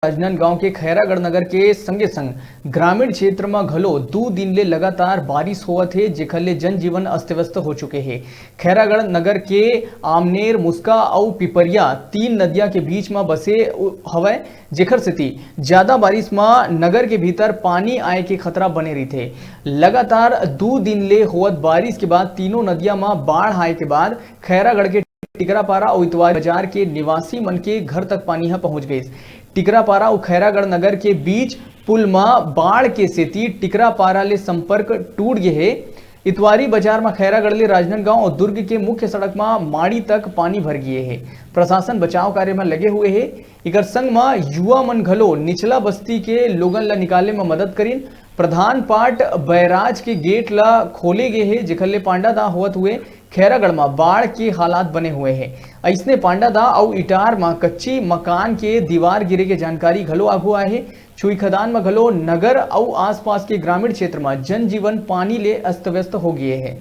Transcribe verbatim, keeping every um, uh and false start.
राजनांदगांव के खैरागढ़ नगर के संगे संग ग्रामीण क्षेत्र म घलो दू दिन ले लगातार बारिश होवत हे, जेखर ले जनजीवन अस्त व्यस्त हो चुके हे। खैरागढ़ नगर के आमनेर, मुस्का अउ पिपरिया तीन नदिया के बीच म बसे उ-, हवय, जेखर सेती ज्यादा बारिश म नगर के भीतर पानी आए के खतरा बने रहिथे। लगातार दू दिन ले होवत बारिश के बाद तीनों नदिया म बाढ़ आए के बाद खैरागढ़ के टिकरापारा अउ इतवारी बाजार के निवासी मन के घर तक पानी ह पहुंच गइस। टिकरापारा अउ खैरागढ़ नगर के बीच पुल म बाढ़ के सेती टिकरापारा ले संपर्क टूट गे हे। इतवारी बाजार म खैरागढ़ ले राजनांदगांव अउ दुर्ग के मुख्य सड़क म माड़ी तक पानी भर गिए हे। प्रशासन बचाव कार्य म लगे हुए हे। एकर संग म युवा मन घलो निचला बस्ती के लोगन ल निकाले म मदद करिन। प्रधान पाट बैराज के गेट ल खोले गे हे, जेखर ले पांडादाह होवत हुए खैरागढ़ म बाढ़ के हालात बने हुए हे। अइसने पांडादाह अउ इटार म कच्ची मकान के दीवार गिरे के जानकारी घलो आघू आए हे। छुईखदान म घलो नगर अउ आसपास के ग्रामीण क्षेत्र म जनजीवन पानी ले अस्त व्यस्त हो गिए हे।